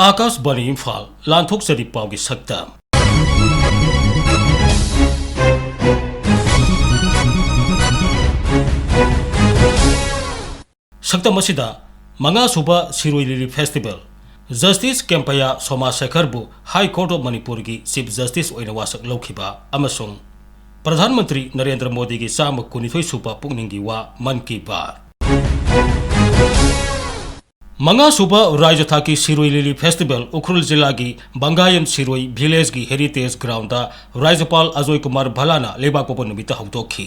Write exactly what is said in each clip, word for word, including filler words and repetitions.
ꯑꯥꯀꯥꯁꯕꯥꯅꯤ ꯏꯝꯐꯥꯜ, ꯂꯥꯟꯊꯣꯛꯆꯔꯤ ꯄꯥꯎꯒꯤ ꯁꯛꯇꯝ꯫ ꯁꯛꯇꯝ ꯑꯁꯤꯗ ꯃꯉꯥ ꯁꯨꯕ Shirui lily festival, justice Kempaiah ꯁꯣꯃꯥꯁꯦꯈꯔꯕꯨ High Court of ꯃꯅꯤꯄꯨꯔꯒꯤ ꯆꯤꯐ ꯖꯁꯇꯤꯁ ꯑꯣꯏꯅ ꯋꯥꯁꯛ ꯂꯧꯈꯤꯕ ꯑꯃꯁꯨꯡ ꯄ꯭ꯔꯙꯥꯟ ꯃꯟꯇ꯭ꯔꯤ ꯅꯔꯦꯟꯗ꯭ꯔ ꯃꯣꯗꯤꯒꯤ ꯆꯥꯝꯃ ꯀꯨꯟꯅꯤꯊꯣꯏ ꯁꯨꯕ ꯄꯨꯛꯅꯤꯡꯒꯤ ꯋꯥ ꯃꯟ ꯀꯤ ꯕꯥꯠ꯫ ꯃꯉꯥ ꯁꯨꯕ ꯔꯥꯖ꯭ꯌ ꯊꯥꯛꯀꯤ ꯁꯤꯔꯣꯏ ꯂꯤꯂꯤ ꯐꯦꯁꯇꯤꯚꯦꯜ ꯎꯈ꯭ꯔꯨꯜ ꯖꯤꯂꯥꯒꯤ ꯕꯪꯒꯥꯌꯝ ꯁꯤꯔꯣꯏ ꯚꯤꯂꯦꯖꯀꯤ ꯍꯦꯔꯤꯇꯦꯖ ꯒ꯭ꯔꯥꯎꯟꯗ ꯔꯥꯖ꯭ꯌꯄꯥꯜ ꯑꯖꯣꯏ ꯀꯨꯃꯥꯔ ꯚꯜꯂꯥꯅ ꯂꯩꯕꯥꯛ ꯄꯣꯛꯄ ꯅꯨꯃꯤꯠꯇ ꯍꯧꯗꯣꯛꯈꯤ꯫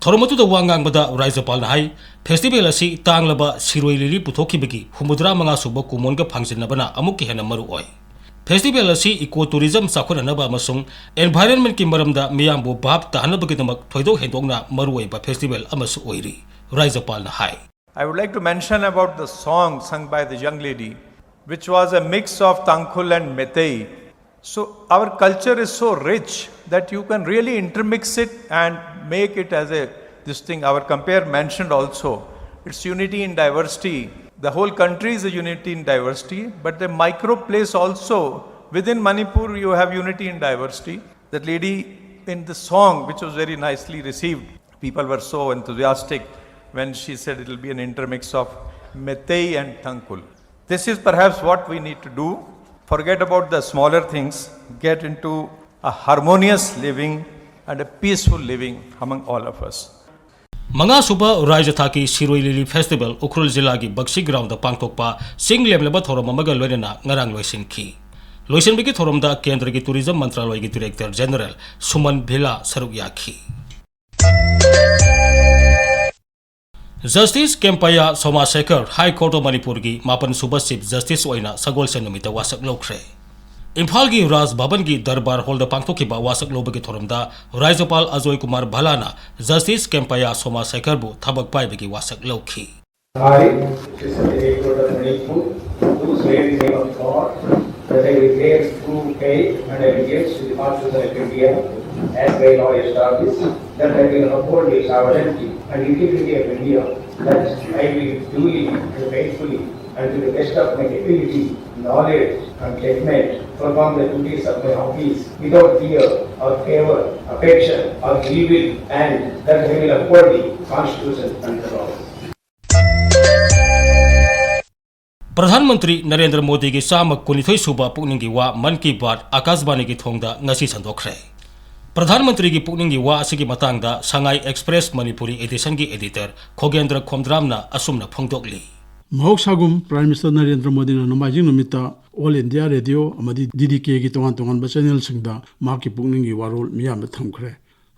ꯊꯧꯔꯝ ꯑꯗꯨꯗ ꯋꯥ ꯉꯥꯡꯕꯗ ꯔꯥꯖ꯭ꯌꯄꯥꯜꯅ ꯍꯥꯏ, ꯐꯦꯁꯇꯤꯚꯦꯜ ꯑꯁꯤ ꯇꯥꯡꯂꯕ ꯁꯤꯔꯣꯏ ꯂꯤꯂꯤ ꯄꯨꯊꯣꯛꯈꯤꯕꯒꯤ ꯍꯨꯝꯐꯨꯇꯔꯥ ꯃꯉꯥ ꯁꯨꯕ ꯀꯨꯝꯑꯣꯟꯒ ꯐꯪꯖꯤꯟꯅꯕꯅ ꯑꯃꯨꯛꯀ ꯍꯦꯟꯅ ꯃꯔꯨ ꯑꯣꯏ꯫ ꯐꯦꯁꯇꯤꯚꯦꯜ ꯑꯁꯤ ꯏꯀꯣ ꯇꯨꯔꯤꯖꯝ ꯆꯥꯎꯈꯠꯅꯅꯕ ꯑꯃꯁꯨꯡ ꯑꯦꯟꯚꯥꯏꯔꯟꯃꯦꯟꯠꯀꯤ ꯃꯔꯝꯗ ꯃꯤꯌꯥꯝꯕꯨ ꯚꯥꯞ ꯇꯥꯍꯟꯅꯕꯒꯤꯗꯃꯛ ꯊꯣꯏꯗꯣꯛ ꯍꯦꯟꯗꯣꯛꯅ ꯃꯔꯨꯑꯣꯏꯕ ꯐꯦꯁꯇꯤꯚꯦꯜ ꯑꯃꯁꯨ ꯑꯣꯏꯔꯤ꯫ ꯔꯥꯖ꯭ꯌꯄꯥꯜꯅ ꯍꯥꯏ꯫ I would like to mention about the song sung by the young lady, which was a mix of Tangkhul and Meitei. So our culture is so rich that you can really intermix it and make it as a this thing. Our compere mentioned also, it's unity in diversity. The whole country is a unity in diversity, but the micro place also, within Manipur you have unity in diversity. That lady in the song, which was very nicely received, people were so enthusiastic when she said it will be an intermix of Meitei and Tangkhul. This is perhaps what we need to do. Forget about the smaller things, get into a harmonious living and a peaceful living among all of us. ꯃꯉꯥ ꯁꯨꯕ ꯔꯥꯖ꯭ꯌ ꯊꯥꯛꯀꯤ ꯁꯤꯔꯣꯏ lily festival Ukhrul ꯖꯤꯂꯥꯒꯤ ꯕꯛꯁꯤ ground ꯄꯥꯡꯊꯣꯛꯄ ꯆꯤꯡ ꯂꯦꯝꯂꯕ ꯊꯧꯔꯝ ꯑꯃꯒ ꯂꯣꯏꯅꯅ ꯉꯔꯥꯡ ꯂꯣꯏꯁꯤꯟꯈꯤ꯫ ꯂꯣꯏꯁꯤꯟꯕꯒꯤ ꯊꯧꯔꯝꯗ ꯀꯦꯟꯗ꯭ꯔꯒꯤ ꯇꯨꯔꯤꯖꯝ ꯃꯟꯇ꯭ꯔꯥꯂꯣꯏꯒꯤ ꯗꯤꯔꯦꯛꯇꯔ ꯖꯦꯅꯔꯦꯜ ꯁꯨꯃꯟ ꯚꯤꯂꯥ ꯁꯔꯨꯛ ꯌꯥꯈꯤ꯫ Justice Kempaiah Somashekhar High Court of ꯃꯅꯤꯄꯨꯔꯒꯤ ꯃꯥꯄꯟ ꯁꯨꯕ ꯆꯤꯐ ꯖꯁꯇꯤꯁ ꯑꯣꯏꯅ ꯁꯒꯣꯜꯁꯦꯟ ꯅꯨꯃꯤꯠꯇ ꯋꯥꯁꯛ ꯂꯧꯈ꯭ꯔꯦ꯫ ꯏꯝꯐꯥꯜꯒꯤ ꯔꯥꯖ ꯚꯕꯟꯒꯤ ꯗꯔꯕꯥꯔ ꯍꯣꯜꯗ ꯄꯥꯡꯊꯣꯛꯈꯤꯕ ꯋꯥꯁꯛ ꯂꯧꯕꯒꯤ ꯊꯧꯔꯝꯗ ꯔꯥꯖ꯭ꯌꯄꯥꯜ ꯑꯖꯣꯏ ꯀꯨꯃꯥꯔ ꯚꯜꯂꯥꯅ ꯖꯁꯇꯤꯁ ꯀꯦꯝꯄꯌꯥ ꯁꯣꯃꯥꯁꯦꯈꯔꯕꯨ ꯊꯕꯛ ꯄꯥꯏꯕꯒꯤ ꯋꯥꯁꯛ ꯂꯧꯈꯤ꯫ I, Judicial Director of Manipur, do swear in the name of God that I will bear true faith and allegiance to the Constitution of India as my law establishes, that I will uphold the sovereignty and integrity of India, that I will duly and faithfully and to the best of my ability, knowledge and judgment, perform the duties of my office without fear or favor, affection or evil, and that I will uphold the Constitution and the laws. Pradhan Mantri Narendra ꯃꯣꯗꯤꯒꯤ ꯆꯥꯝꯃ ꯀꯨꯟꯅꯤꯊꯣꯏ ꯁꯨꯕ ꯄꯨꯛꯅꯤꯡꯒꯤ ꯋꯥ ꯃꯟ ꯀꯤ ꯕꯥꯠ ꯑꯀꯥꯁꯕꯥꯅꯤꯒꯤ ꯊꯣꯡꯗ ꯉꯁꯤ ꯁꯟꯗꯣꯛꯈ꯭ꯔꯦ꯫ ꯄ꯭ꯔꯙꯥꯟ ꯃꯟꯇ꯭ꯔꯤꯒꯤ ꯄꯨꯛꯅꯤꯡꯒꯤ ꯋꯥ ꯑꯁꯤꯒꯤ ꯃꯇꯥꯡꯗ ꯁꯉꯥꯏ ꯑꯦꯛꯁꯄ꯭ꯔꯦꯁ ꯃꯅꯤꯄꯨꯔꯤ ꯑꯦꯗꯤꯁꯟꯒꯤ ꯑꯦꯗꯤꯇꯔ ꯈꯣꯒꯦꯟꯗ꯭ꯔ ꯈꯣꯝꯗ꯭ꯔꯥꯝꯅ ꯑꯁꯨꯝꯅ ꯐꯣꯡꯗꯣꯛꯂꯤ꯫ ꯃꯍꯧꯁꯥꯒꯨꯝ ꯄ꯭ꯔꯥꯏꯝ ꯃꯤꯅꯤꯁꯇꯔ ꯅꯔꯦꯟꯗ꯭ꯔ ꯃꯣꯗꯤꯅ ꯅꯣꯡꯃꯥꯏꯖꯤꯡ ꯅꯨꯃꯤꯠꯇ ꯑꯣꯜ ꯏꯟꯗꯤꯌꯥ ꯔꯦꯗꯤꯑꯣ ꯑꯃꯗꯤ ꯗꯤ ꯗꯤ ꯀꯦꯒꯤ ꯇꯣꯉꯥꯟ ꯇꯣꯉꯥꯟꯕ ꯆꯦꯅꯦꯜꯁꯤꯡꯗ ꯃꯍꯥꯛꯀꯤ ꯄꯨꯛꯅꯤꯡꯒꯤ ꯋꯥꯔꯣꯜ ꯃꯤꯌꯥꯝꯗ ꯊꯝꯈ꯭ꯔꯦ꯫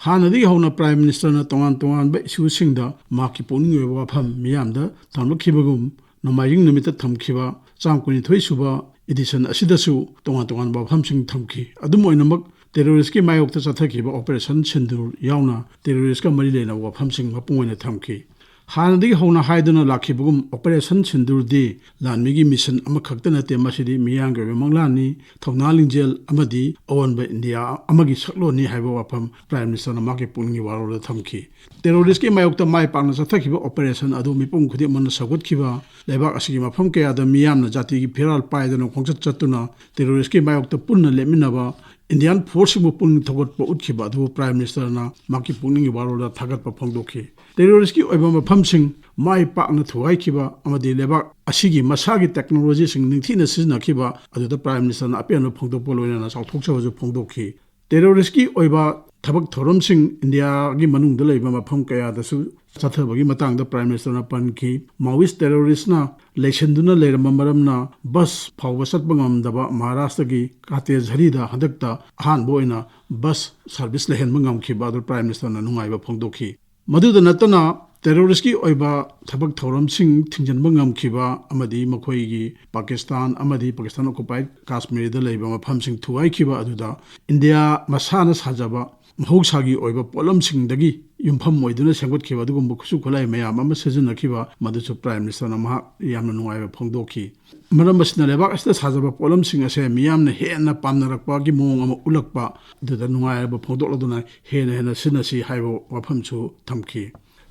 ꯍꯥꯟꯅꯗꯒꯤ ꯍꯧꯅ ꯄ꯭ꯔꯥꯏꯝ ꯃꯤꯅꯤꯁꯇꯔꯅ ꯇꯣꯉꯥꯟ ꯇꯣꯉꯥꯟꯕ ꯏꯁꯨꯁꯤꯡꯗ ꯃꯍꯥꯛꯀꯤ ꯄꯨꯛꯅꯤꯡꯒꯤ ꯑꯣꯏꯕ ꯋꯥꯐꯝ ꯃꯤꯌꯥꯝꯗ ꯊꯝꯂꯛꯈꯤꯕꯒꯨꯝ, ꯅꯣꯡꯃꯥꯏꯖꯤꯡ ꯅꯨꯃꯤꯠꯇ ꯊꯝꯈꯤꯕ ꯆꯥꯝ ꯀꯨꯟꯅꯤꯊꯣꯏ ꯁꯨꯕ ꯏꯗꯤꯁꯟ ꯑꯁꯤꯗꯁꯨ ꯇꯣꯉꯥꯟ ꯇꯣꯉꯥꯟꯕ ꯋꯥꯐꯝꯁꯤꯡ ꯊꯝꯈꯤ꯫ ꯑꯗꯨꯝ ꯑꯣꯏꯅꯃꯛ, ꯇꯦꯔꯣꯔꯤꯁꯀꯤ ꯃꯥꯌꯣꯛꯇ ꯆꯠꯊꯈꯤꯕ ꯑꯣꯄꯔꯦꯁꯟ ꯁꯤꯟꯗꯨꯔ ꯌꯥꯎꯅ ꯇꯦꯔꯣꯔꯤꯁꯀ ꯃꯔꯤ ꯂꯩꯅꯕ ꯋꯥꯐꯝꯁꯤꯡ ꯃꯄꯨꯡ ꯑꯣꯏꯅ ꯊꯝꯈꯤ꯫ ꯍꯥꯟꯅꯗꯒꯤ ꯍꯧꯅ ꯍꯥꯏꯗꯨꯅ ꯂꯥꯛꯈꯤꯕꯒꯨꯝ, ꯑꯣꯄꯔꯦꯁꯟ ꯁꯤꯟꯗꯨꯔꯗꯤ ꯂꯥꯟꯃꯤꯒꯤ ꯃꯤꯁꯟ ꯑꯃꯈꯛꯇ ꯅꯠꯇꯦ, ꯃꯁꯤꯗꯤ ꯃꯤꯌꯥꯝꯒꯤ ꯑꯣꯏꯕ ꯃꯪꯂꯥꯟꯅꯤ, ꯊꯧꯅꯥ ꯂꯤꯡꯖꯦꯜ ꯑꯃꯗꯤ ꯑꯑꯣꯟꯕ ꯏꯟꯗꯤꯌꯥ ꯑꯃꯒꯤ ꯁꯛꯂꯣꯟꯅꯤ ꯍꯥꯏꯕ ꯋꯥꯐꯝ ꯄ꯭ꯔꯥꯏꯝ ꯃꯤꯅꯤꯁꯇꯔꯅ ꯃꯍꯥꯛꯀꯤ ꯄꯨꯛꯅꯤꯡꯒꯤ ꯋꯥꯔꯣꯜꯗ ꯊꯝꯈꯤ꯫ ꯇꯦꯔꯣꯔꯤꯁꯀꯤ ꯃꯥꯌꯣꯛꯇ ꯃꯥꯏ ꯄꯥꯛꯅ ꯆꯠꯊꯈꯤꯕ ꯑꯣꯄꯔꯦꯁꯟ ꯑꯗꯨ ꯃꯤꯄꯨꯝ ꯈꯨꯗꯤꯡꯃꯛꯅ ꯁꯧꯒꯠꯈꯤꯕ, ꯂꯩꯕꯥꯛ ꯑꯁꯤꯒꯤ ꯃꯐꯝ ꯀꯌꯥꯗ ꯃꯤꯌꯥꯝꯅ ꯖꯥꯇꯤꯒꯤ ꯐꯤꯔꯥꯜ ꯄꯥꯏꯗꯨꯅ ꯈꯣꯡꯆꯠ ꯆꯠꯇꯨꯅ ꯇꯦꯔꯣꯔꯤꯁꯀꯤ ꯃꯥꯌꯣꯛꯇ ꯄꯨꯟꯅ ꯂꯦꯞꯃꯤꯟꯅꯕ, ꯏꯟꯗꯤꯌꯥꯟ ꯐꯣꯔꯁꯁꯤꯡꯕꯨ ꯄꯨꯛꯅꯤꯡ ꯊꯧꯒꯠꯄ ꯎꯠꯈꯤꯕ ꯑꯗꯨꯕꯨ ꯄ꯭ꯔꯥꯏꯝ ꯃꯤꯅꯤꯁꯇꯔꯅ ꯃꯍꯥꯛꯀꯤ ꯄꯨꯛꯅꯤꯡꯒꯤ ꯋꯥꯔꯣꯜꯗ ꯊꯥꯒꯠꯄ ꯐꯣꯡꯗꯣꯛꯈꯤ꯫ ꯇꯦꯔꯣꯔꯤꯁꯀꯤ ꯑꯣꯏꯕ ꯃꯐꯝꯁꯤꯡ ꯃꯥꯏ ꯄꯥꯛꯅ ꯊꯨꯒꯥꯏꯈꯤꯕ ꯑꯃꯗꯤ ꯂꯩꯕꯥꯛ ꯑꯁꯤꯒꯤ ꯃꯁꯥꯒꯤ ꯇꯦꯛꯅꯣꯂꯣꯖꯤꯁꯤꯡ ꯅꯤꯡꯊꯤꯅ ꯁꯤꯖꯤꯟꯅꯈꯤꯕ ꯑꯗꯨꯗ ꯄ꯭ꯔꯥꯏꯝ ꯃꯤꯅꯤꯁꯇꯔꯅ ꯑꯄꯦꯟꯕ ꯐꯣꯡꯗꯣꯛꯄ ꯂꯣꯏꯅꯅ ꯆꯥꯎꯊꯣꯛꯆꯕꯁꯨ ꯐꯣꯡꯗꯣꯛꯈꯤ꯫ ꯇꯦꯔꯣꯔꯤꯁꯀꯤ ꯑꯣꯏꯕ ꯊꯕꯛ ꯊꯧꯔꯝꯁꯤꯡ ꯏꯟꯗꯤꯌꯥꯒꯤ ꯃꯅꯨꯡꯗ ꯂꯩꯕ ꯃꯐꯝ ꯀꯌꯥꯗꯁꯨ ꯆꯠꯊꯕꯒꯤ ꯃꯇꯥꯡꯗ ꯄ꯭ꯔꯥꯏꯝ ꯃꯤꯅꯤꯁꯇꯔꯅ ꯄꯟꯈꯤ꯫ ꯃꯥꯋꯤꯁ ꯇꯦꯔꯣꯔꯤꯁꯅ ꯂꯩꯁꯤꯟꯗꯨꯅ ꯂꯩꯔꯝꯕ ꯃꯔꯝꯅ ꯕꯁ ꯐꯥꯎꯕ ꯆꯠꯄ ꯉꯝꯗꯕ ꯃꯍꯥꯔꯥꯁꯇ꯭ꯔꯒꯤ ꯀꯥꯇꯦꯖꯍꯔꯤꯗ ꯍꯟꯗꯛꯇ ꯑꯍꯥꯟꯕ ꯑꯣꯏꯅ ꯕꯁ ꯁꯥꯔꯚꯤꯁ ꯂꯩꯍꯟꯕ ꯉꯝꯈꯤꯕ ꯑꯗꯨ ꯄ꯭ꯔꯥꯏꯝ ꯃꯤꯅꯤꯁꯇꯔꯅ ꯅꯨꯡꯉꯥꯏꯕ ꯐꯣꯡꯗꯣꯛꯈꯤ꯫ ꯃꯗꯨꯗ ꯅꯠꯇꯅ, ꯇꯦꯔꯣꯔꯤꯁꯀꯤ ꯑꯣꯏꯕ ꯊꯕꯛ ꯊꯧꯔꯝꯁꯤꯡ ꯊꯤꯡꯖꯤꯟꯕ ꯉꯝꯈꯤꯕ ꯑꯃꯗꯤ ꯃꯈꯣꯏꯒꯤ ꯄꯥꯀꯤꯁꯇꯥꯟ ꯑꯃꯗꯤ ꯄꯥꯀꯤꯁꯇꯥꯟ ꯑꯣꯀꯨꯄꯥꯏꯗ ꯀꯥꯁꯃꯤꯔꯗ ꯂꯩꯕ ꯃꯐꯝꯁꯤꯡ ꯊꯨꯒꯥꯏꯈꯤꯕ ꯑꯗꯨꯗ ꯏꯟꯗꯤꯌꯥ ꯃꯁꯥꯅ ꯁꯥꯖꯕ ꯃꯍꯧꯁꯥꯒꯤ ꯑꯣꯏꯕ ꯄꯣꯠꯂꯝꯁꯤꯡꯗꯒꯤ ꯌꯨꯝꯐꯝ ꯑꯣꯏꯗꯨꯅ ꯁꯦꯝꯒꯠꯈꯤꯕ ꯑꯗꯨꯒꯨꯝꯕ ꯈꯨꯠꯁꯨ ꯈꯨꯠꯂꯥꯏ ꯃꯌꯥꯝ ꯑꯃ ꯁꯤꯖꯤꯟꯅꯈꯤꯕ, ꯃꯗꯨꯁꯨ ꯄ꯭ꯔꯥꯏꯝ ꯃꯤꯅꯤꯁꯇꯔꯅ ꯃꯍꯥꯛ ꯌꯥꯝꯅ ꯅꯨꯡꯉꯥꯏꯕ ꯐꯣꯡꯗꯣꯛꯈꯤ꯫ ꯃꯔꯝ ꯑꯁꯤꯅ ꯂꯩꯕꯥꯛ ꯑꯁꯤꯗ ꯁꯥꯖꯕ ꯄꯣꯠꯂꯝꯁꯤꯡ ꯑꯁꯦ ꯃꯤꯌꯥꯝꯅ ꯍꯦꯟꯅ ꯄꯥꯝꯅꯔꯛꯄꯒꯤ ꯃꯑꯣꯡ ꯑꯃ ꯎꯠꯂꯛꯄ ꯑꯗꯨꯗ ꯅꯨꯡꯉꯥꯏꯔꯕ ꯐꯣꯡꯗꯣꯛꯂꯗꯨꯅ ꯍꯦꯟꯅ ꯍꯦꯟꯅ ꯁꯤꯖꯤꯟꯅꯁꯤ ꯍꯥꯏꯕ ꯋꯥꯐꯝꯁꯨ ꯊꯝꯈꯤ꯫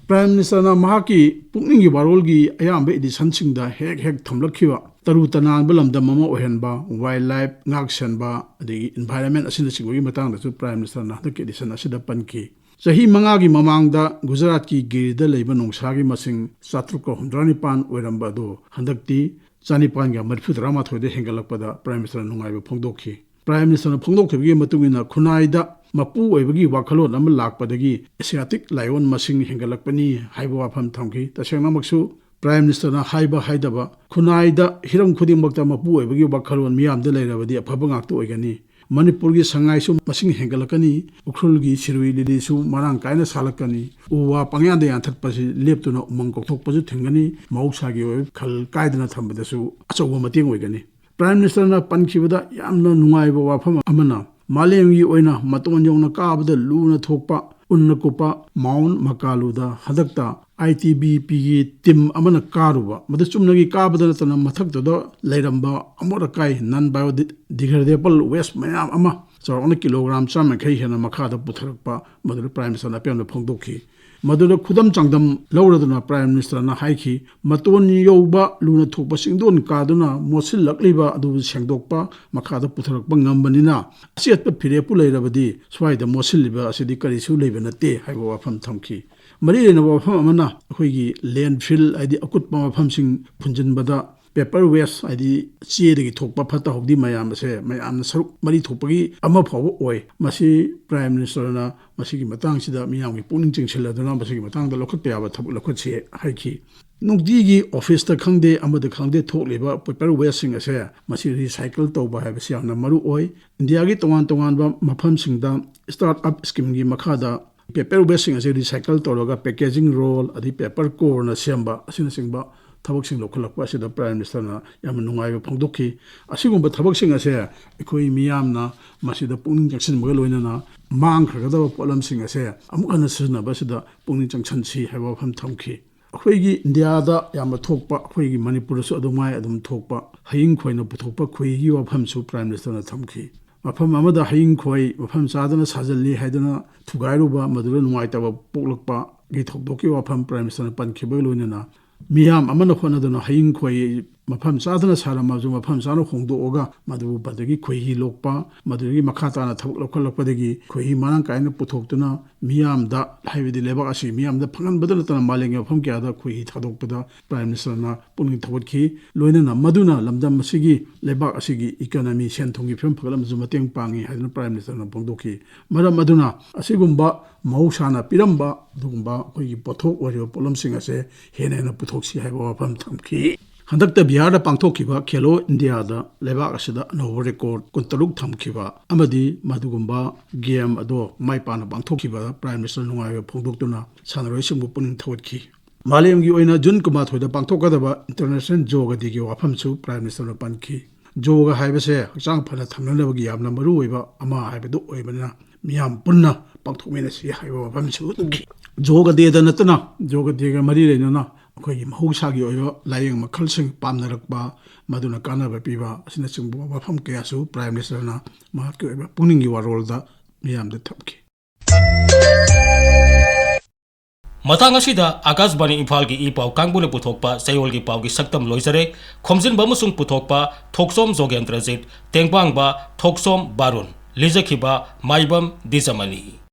ꯄ꯭ꯔꯥꯏꯝ ꯃꯤꯅꯤꯁꯇꯔꯅ ꯃꯍꯥꯛꯀꯤ ꯄꯨꯛꯅꯤꯡꯒꯤ ꯋꯥꯔꯣꯜꯒꯤ ꯑꯌꯥꯝꯕ ꯏꯗꯤꯁꯟꯁꯤꯡꯗ ꯍꯦꯛ ꯍꯦꯛ ꯊꯝꯂꯛꯈꯤꯕ ꯇꯔꯨ ꯇꯅꯥꯟꯕ ꯂꯝꯗꯝ ꯑꯃ ꯑꯣꯏꯍꯟꯕ, ꯋꯥꯏꯜ ꯂꯥꯏꯐ ꯉꯥꯛ ꯁꯦꯟꯕ, ꯑꯗꯒꯤ ꯏꯟꯚꯥꯏꯔꯟꯃꯦꯟ ꯑꯁꯤꯅꯆꯤꯡꯕꯒꯤ ꯃꯇꯥꯡꯗꯁꯨ ꯄ꯭ꯔꯥꯏꯝ ꯃꯤꯅꯤꯁꯇꯔꯅ ꯍꯟꯗꯛꯀꯤ ꯏꯗꯤꯁꯟ ꯑꯁꯤꯗ ꯄꯟꯈꯤ꯫ ꯆꯍꯤ ꯃꯉꯥꯒꯤ ꯃꯃꯥꯡꯗ ꯒꯨꯖꯔꯥꯠꯀꯤ ꯒꯤꯔꯗ ꯂꯩꯕ ꯅꯣꯡꯁꯥꯒꯤ ꯃꯁꯤꯡ ꯆꯥꯇ꯭ꯔꯨꯛꯀ ꯍꯨꯝꯗ꯭ꯔꯥ ꯅꯤꯄꯥꯟ ꯑꯣꯏꯔꯝꯕ ꯑꯗꯨ ꯍꯟꯗꯛꯇꯤ ꯆꯥꯅꯤꯄꯥꯟꯒ ꯃꯔꯤꯐꯨ ꯇꯔꯥꯃꯥꯊꯣꯏꯗ ꯍꯦꯟꯒꯠꯂꯛꯄꯗ ꯄ꯭ꯔꯥꯏꯝ ꯃꯤꯅꯤꯁꯇꯔꯅ ꯅꯨꯡꯉꯥꯏꯕ ꯐꯣꯡꯗꯣꯛꯈꯤ꯫ ꯄ꯭ꯔꯥꯏꯝ ꯃꯤꯅꯤꯁꯇꯔꯅ ꯐꯣꯡꯗꯣꯛꯈꯤꯕꯒꯤ ꯃꯇꯨꯡ ꯏꯟꯅ, ꯈꯨꯟꯅꯥꯏꯗ ꯃꯄꯨ ꯑꯣꯏꯕꯒꯤ ꯋꯥꯈꯜꯂꯣꯟ ꯑꯃ ꯂꯥꯛꯄꯗꯒꯤ ꯑꯦꯁꯤꯌꯥꯇꯤꯛ ꯂꯥꯏꯑꯣꯟ ꯃꯁꯤꯡ ꯍꯦꯟꯒꯠꯂꯛꯄꯅꯤ ꯍꯥꯏꯕ ꯋꯥꯐꯝ ꯊꯝꯈꯤ꯫ ꯇꯁꯦꯡꯅꯃꯛꯁꯨ ꯄ꯭ꯔꯥꯏꯝ ꯃꯤꯅꯤꯁꯇꯔꯅ ꯍꯥꯏꯕ ꯍꯥꯏꯗꯕ, ꯈꯨꯟꯅꯥꯏꯗ ꯍꯤꯔꯝ ꯈꯨꯗꯤꯡꯃꯛꯇ ꯃꯄꯨ ꯑꯣꯏꯕꯒꯤ ꯋꯥꯈꯜꯂꯣꯟ ꯃꯤꯌꯥꯝꯗ ꯂꯩꯔꯕꯗꯤ ꯑꯐꯕ ꯉꯥꯛꯇ ꯑꯣꯏꯒꯅꯤ꯫ ꯃꯅꯤꯄꯨꯔꯒꯤ ꯁꯉꯥꯏꯁꯨ ꯃꯁꯤꯡ ꯍꯦꯟꯒꯠꯂꯛꯀꯅꯤ, ꯎꯈ꯭ꯔꯨꯜꯒꯤ ꯁꯤꯔꯨꯏ ꯂꯤꯂꯤꯁꯨ ꯃꯔꯥꯡ ꯀꯥꯏꯅ ꯁꯥꯠꯂꯛꯀꯅꯤ, ꯎ ꯋꯥ ꯄꯪꯌꯥꯟꯗ ꯌꯥꯟꯊꯠꯄꯁꯤ ꯂꯦꯞꯇꯨꯅ ꯎꯃꯪ ꯀꯣꯛꯊꯣꯛꯄꯁꯨ ꯊꯤꯡꯒꯅꯤ, ꯃꯍꯧꯁꯥꯒꯤ ꯑꯣꯏꯕ ꯈꯜ ꯀꯥꯏꯗꯅ ꯊꯝꯕꯗꯁꯨ ꯑꯆꯧꯕ ꯃꯇꯦꯡ ꯑꯣꯏꯒꯅꯤ꯫ ꯄ꯭ꯔꯥꯏꯝ ꯃꯤꯅꯤꯁꯇꯔꯅ ꯄꯟꯈꯤꯕꯗ ꯌꯥꯝꯅ ꯅꯨꯡꯉꯥꯏꯕ ꯋꯥꯐꯝ ꯑꯃꯅ, ꯃꯥꯂꯦꯝꯒꯤ ꯑꯣꯏꯅ ꯃꯇꯣꯟ ꯌꯧꯅ ꯀꯥꯕꯗ ꯂꯨꯅ ꯊꯣꯛꯄ ꯎꯟꯅ ꯀꯨꯞꯄ ꯃꯥꯎꯟ ꯃꯀꯥꯂꯨꯗ ꯍꯟꯗꯛꯇ ꯑꯥꯏ ꯇꯤ ꯕꯤ ꯄꯤꯒꯤ ꯇꯤꯝ ꯑꯃꯅ ꯀꯥꯔꯨꯕ, ꯃꯗꯨ ꯆꯨꯝꯅꯒꯤ ꯀꯥꯕꯗ ꯅꯠꯇꯅ ꯃꯊꯛꯇꯨꯗ ꯂꯩꯔꯝꯕ ꯑꯃꯣꯠ ꯑꯀꯥꯏ, non biodegradable waste ꯃꯌꯥꯝ ꯑꯃ ꯆꯥꯎꯔꯥꯛꯅ ꯀꯤꯂꯣꯒ꯭ꯔꯥꯝ ꯆꯥꯝꯃ ꯌꯥꯡꯈꯩ ꯍꯦꯟꯅ ꯃꯈꯥꯗ ꯄꯨꯊꯔꯛꯄ, ꯃꯗꯨꯗ ꯄ꯭ꯔꯥꯏꯝ ꯃꯤꯅꯤꯁꯇꯔꯅ ꯑꯄꯦꯟꯕ ꯐꯣꯡꯗꯣꯛꯈꯤ꯫ ꯃꯗꯨꯗ ꯈꯨꯗꯝ ꯆꯥꯡꯗꯝ ꯂꯧꯔꯗꯨꯅ ꯄ꯭ꯔꯥꯏꯝ ꯃꯤꯅꯤꯁꯇꯔꯅ ꯍꯥꯏꯈꯤ, ꯃꯇꯣꯟ ꯌꯧꯕ ꯂꯨꯅ ꯊꯣꯛꯄ ꯆꯤꯡꯗꯣꯟ ꯀꯥꯗꯨꯅ ꯃꯣꯠꯁꯤꯜꯂꯛꯂꯤꯕ ꯑꯗꯨ ꯁꯦꯡꯗꯣꯛꯄ, ꯃꯈꯥꯗ ꯄꯨꯊꯔꯛꯄ ꯉꯝꯕꯅꯤꯅ, ꯑꯆꯦꯠꯄ ꯐꯤꯔꯦꯞꯄꯨ ꯂꯩꯔꯕꯗꯤ ꯁ꯭ꯋꯥꯏꯗ ꯃꯣꯠꯁꯤꯜꯂꯤꯕ ꯑꯁꯤꯗꯤ ꯀꯔꯤꯁꯨ ꯂꯩꯕ ꯅꯠꯇꯦ ꯍꯥꯏꯕ ꯋꯥꯐꯝ ꯊꯝꯈꯤ꯫ ꯃꯔꯤ ꯂꯩꯅꯕ ꯋꯥꯐꯝ ꯑꯃꯅ, ꯑꯩꯈꯣꯏꯒꯤ ꯂꯦꯟꯐꯤꯜ, ꯍꯥꯏꯗꯤ ꯑꯀꯨꯠꯄ ꯃꯐꯝꯁꯤꯡ ꯐꯨꯟꯖꯤꯟꯕꯗ ꯄꯦꯄꯔ ꯋꯦꯁ, ꯍꯥꯏꯗꯤ ꯆꯦꯗꯒꯤ ꯊꯣꯛꯄ ꯐꯠꯇ ꯍꯥꯎꯗꯤ ꯃꯌꯥꯝ ꯑꯁꯦ ꯃꯌꯥꯝꯅ ꯁꯔꯨꯛ ꯃꯔꯤ ꯊꯣꯛꯄꯒꯤ ꯑꯃ ꯐꯥꯎꯕ ꯑꯣꯏ꯫ ꯃꯁꯤ ꯄ꯭ꯔꯥꯏꯝ ꯃꯤꯅꯤꯁꯇꯔꯅ ꯃꯁꯤꯒꯤ ꯃꯇꯥꯡꯁꯤꯗ ꯃꯤꯌꯥꯝꯒꯤ ꯄꯨꯛꯅꯤꯡ ꯆꯤꯡꯁꯤꯜꯂꯗꯨꯅ ꯃꯁꯤꯒꯤ ꯃꯇꯥꯡꯗ ꯂꯧꯈꯠꯄ ꯌꯥꯕ ꯊꯕꯛ ꯂꯧꯈꯠꯁꯤ ꯍꯥꯏꯈꯤ꯫ ꯅꯨꯡꯇꯤꯒꯤ ꯑꯣꯐꯤꯁꯇ ꯈꯪꯗꯦ, ꯑꯃꯗ ꯈꯪꯗꯦ, ꯊꯣꯛꯂꯤꯕ ꯄꯦꯄꯔ ꯋꯦꯁꯁꯤꯡ ꯑꯁꯦ ꯃꯁꯤ ꯔꯤꯁꯥꯏꯀꯜ ꯇꯧꯕ ꯍꯥꯏꯕꯁꯤ ꯌꯥꯝꯅ ꯃꯔꯨ ꯑꯣꯏ꯫ ꯏꯟꯗꯤꯌꯥꯒꯤ ꯇꯣꯉꯥꯟ ꯇꯣꯉꯥꯟꯕ ꯃꯐꯝꯁꯤꯡꯗ ꯁ꯭ꯇꯥꯔꯠ ꯑꯞ ꯁ꯭ꯀꯤꯝꯒꯤ ꯃꯈꯥꯗ Paper wasteꯁꯤꯡ ꯑꯁꯦ recycle ꯇꯧꯔꯒ packaging roll ꯑꯗꯩ paper coreꯅ ꯁꯦꯝꯕ ꯑꯁꯤꯅꯆꯤꯡꯕ ꯊꯕꯛꯁꯤꯡ ꯂꯧꯈꯠꯂꯛꯄ ꯑꯁꯤꯗ Prime Ministerꯅ ꯌꯥꯝꯅ ꯅꯨꯡꯉꯥꯏꯕ ꯐꯣꯡꯗꯣꯛꯈꯤ꯫ ꯑꯁꯤꯒꯨꯝꯕ ꯊꯕꯛꯁꯤꯡ ꯑꯁꯦ ꯑꯩꯈꯣꯏ ꯃꯤꯌꯥꯝꯅ ꯃꯁꯤꯗ ꯄꯨꯛꯅꯤꯡ ꯆꯪꯁꯤꯟꯕꯒ ꯂꯣꯏꯅꯅ ꯃꯥꯡꯈ꯭ꯔꯒꯗꯕ ꯄꯣꯠꯂꯝꯁꯤꯡ ꯑꯁꯦ ꯑꯃꯨꯛ ꯍꯟꯅ ꯁꯤꯖꯤꯟꯅꯕ ꯑꯁꯤꯗ ꯄꯨꯛꯅꯤꯡ ꯆꯪꯁꯤꯟꯁꯤ ꯍꯥꯏꯕ ꯋꯥꯐꯝ ꯊꯝꯈꯤ꯫ ꯑꯩꯈꯣꯏꯒꯤ ꯏꯟꯗꯤꯌꯥꯗ ꯌꯥꯝꯅ ꯊꯣꯛꯄ, ꯑꯩꯈꯣꯏꯒꯤ ꯃꯅꯤꯄꯨꯔꯗꯁꯨ ꯑꯗꯨꯃꯥꯏ ꯑꯗꯨꯝ ꯊꯣꯛꯄ ꯍꯌꯤꯡ ꯈꯣꯏꯅ ꯄꯨꯊꯣꯛꯄ ꯈꯣꯏꯍꯤꯒꯤ ꯋꯥꯐꯝꯁꯨ Prime Ministerꯅ ꯊꯝꯈꯤ꯫ ꯃꯐꯝ ꯑꯃꯗ ꯍꯌꯤꯡ ꯈꯣꯏ ꯃꯐꯝ ꯆꯥꯗꯅ ꯁꯥꯖꯤꯜꯂꯤ ꯍꯥꯏꯗꯨꯅ ꯊꯨꯒꯥꯏꯔꯨꯕ, ꯃꯗꯨꯗ ꯅꯨꯡꯉꯥꯏꯇꯕ ꯄꯣꯛꯂꯛꯄꯒꯤ ꯊꯧꯗꯣꯛꯀꯤ ꯋꯥꯐꯝ Prime Ministerꯅ ꯄꯟꯈꯤꯕꯒ ꯂꯣꯏꯅꯅ ꯃꯤꯌꯥꯝ ꯑꯃꯅ ꯍꯣꯠꯅꯗꯨꯅ ꯍꯌꯤꯡ ꯈꯣꯏ ꯃꯐꯝ ꯆꯥꯗꯅ ꯁꯥꯔꯝꯃꯁꯨ ꯃꯐꯝ ꯆꯥꯅ ꯍꯣꯡꯗꯣꯛꯑꯒ ꯃꯗꯨꯕꯨ ꯃꯗꯨꯗꯒꯤ ꯈꯣꯏꯍꯤ ꯂꯣꯛꯄ, ꯃꯗꯨꯗꯒꯤ ꯃꯈꯥ ꯇꯥꯅ ꯊꯕꯛ ꯂꯧꯈꯠꯂꯛꯄꯗꯒꯤ ꯈꯣꯏꯍꯤ ꯃꯔꯥꯡ ꯀꯥꯏꯅ ꯄꯨꯊꯣꯛꯇꯨꯅ ꯃꯤꯌꯥꯝꯗ, ꯍꯥꯏꯕꯗꯤ ꯂꯩꯕꯥꯛ ꯑꯁꯤ ꯃꯤꯌꯥꯝꯗ ꯐꯪꯍꯟꯕꯗ ꯅꯠꯇꯅ ꯃꯥꯂꯦꯝꯒꯤ ꯃꯐꯝ ꯀꯌꯥꯗ ꯈꯣꯏꯍꯤ ꯊꯥꯗꯣꯛꯄꯗ Prime Ministerꯅ ꯄꯨꯛꯅꯤꯡ ꯊꯧꯒꯠꯈꯤ꯫ ꯂꯣꯏꯅꯅ ꯃꯗꯨꯅ ꯂꯝꯗꯝ ꯑꯁꯤꯒꯤ, ꯂꯩꯕꯥꯛ ꯑꯁꯤꯒꯤ economy, ꯁꯦꯟ ꯊꯨꯝꯒꯤ ꯐꯤꯕꯝ ꯐꯒꯠꯂꯕꯁꯨ ꯃꯇꯦꯡ ꯄꯥꯡꯉꯤ ꯍꯥꯏꯗꯨꯅ Prime Ministerꯅ ꯐꯣꯡꯗꯣꯛꯈꯤ꯫ ꯃꯔꯝ ꯑꯗꯨꯅ ꯑꯁꯤꯒꯨꯝꯕ ꯃꯍꯧꯁꯥꯅ ꯄꯤꯔꯝꯕ ꯑꯗꯨꯒꯨꯝꯕ ꯑꯩꯈꯣꯏꯒꯤ ꯄꯣꯠꯊꯣꯛ ꯑꯣꯏꯔꯤꯕ ꯄꯣꯠꯂꯝꯁꯤꯡ ꯑꯁꯦ ꯍꯦꯟꯅ ꯍꯦꯟꯅ ꯄꯨꯊꯣꯛꯁꯤ ꯍꯥꯏꯕ ꯋꯥꯐꯝ ꯊꯝꯈꯤ꯫ ꯍꯟꯗꯛꯇ ꯕꯤꯍꯥꯔꯗ ꯄꯥꯡꯊꯣꯛꯈꯤꯕ ꯈꯦꯂꯣ ꯏꯟꯗꯤꯌꯥꯗ ꯂꯩꯕꯥꯛ ꯑꯁꯤꯗ ꯑꯅꯧꯕ record ꯀꯨꯟꯇꯔꯨꯛ ꯊꯝꯈꯤꯕ ꯑꯃꯗꯤ ꯃꯗꯨꯒꯨꯝꯕ game ꯑꯗꯣ ꯃꯥꯏ ꯄꯥꯛꯅ ꯄꯥꯡꯊꯣꯛꯈꯤꯕꯗ Prime Minister ꯅꯨꯡꯉꯥꯏꯕ ꯐꯣꯡꯗꯣꯛꯇꯨꯅ ꯁꯥꯟꯅꯔꯣꯏꯁꯤꯡꯕꯨ ꯄꯨꯛꯅꯤꯡ ꯊꯧꯒꯠꯈꯤ꯫ ꯃꯥꯂꯦꯝꯒꯤ ꯑꯣꯏꯅ ꯖꯨꯟ ꯀꯨꯟꯃꯥꯊꯣꯏꯗ ꯄꯥꯡꯊꯣꯛꯀꯗꯕ International Yoga Dayꯒꯤ ꯋꯥꯐꯝꯁꯨ Prime Ministerꯅ ꯄꯟꯈꯤ꯫ Yoga ꯍꯥꯏꯕꯁꯦ ꯍꯛꯆꯥꯡ ꯐꯅ ꯊꯝꯅꯅꯕꯒꯤ ꯌꯥꯝꯅ ꯃꯔꯨꯑꯣꯏꯕ ꯑꯃ ꯍꯥꯏꯕꯗꯨ ꯑꯣꯏꯕꯅꯤꯅ ꯃꯤꯌꯥꯝ ꯄꯨꯟꯅ ꯄꯥꯡꯊꯣꯛꯃꯤꯟꯅꯁꯤ ꯍꯥꯏꯕ ꯋꯥꯐꯝꯁꯨ ꯊꯝꯈꯤ꯫ Yoga Dayꯗ ꯅꯠꯇꯅ Yoga Dayꯒ ꯃꯔꯤ ꯂꯩꯅꯅ ꯑꯩꯈꯣꯏꯒꯤ ꯃꯍꯧꯁꯥꯒꯤ ꯑꯣꯏꯕ ꯂꯥꯏꯌꯦꯡ ꯃꯈꯜꯁꯤꯡ ꯄꯥꯝꯅꯔꯛꯄ, ꯃꯗꯨꯅ ꯀꯥꯟꯅꯕ ꯄꯤꯕ ꯑꯁꯤꯅꯆꯤꯡꯕ ꯋꯥꯐꯝ ꯀꯌꯥꯁꯨ Prime Ministerꯅ ꯃꯍꯥꯛꯀꯤ ꯑꯣꯏꯕ ꯄꯨꯛꯅꯤꯡꯒꯤ ꯋꯥꯔꯣꯜꯗ ꯃꯤꯌꯥꯝꯗ ꯊꯝꯈꯤ꯫ ꯃꯇꯥꯡ ꯑꯁꯤꯗ ꯑꯀꯥꯁꯕꯥꯅꯤ ꯏꯝꯐꯥꯜꯒꯤ ꯏ ꯄꯥꯎ ꯀꯥꯡꯕꯨꯅ ꯄꯨꯊꯣꯛꯄ ꯆꯌꯣꯜꯒꯤ ꯄꯥꯎꯒꯤ ꯁꯛꯇꯝ ꯂꯣꯏꯖꯔꯦ꯫ ꯈꯣꯝꯖꯤꯟꯕ ꯑꯃꯁꯨꯡ ꯄꯨꯊꯣꯛꯄ ꯊꯣꯛꯆꯣꯝ ꯖꯣꯒꯦꯟꯗ꯭ꯔꯖꯤꯠ, ꯇꯦꯡꯕꯥꯡꯕ ꯊꯣꯛꯆꯣꯝ ꯕꯥꯔꯨꯟ, ꯂꯤꯖꯈꯤꯕ ꯃꯥꯏꯕꯝ ꯗꯤꯖꯃꯅꯤ꯫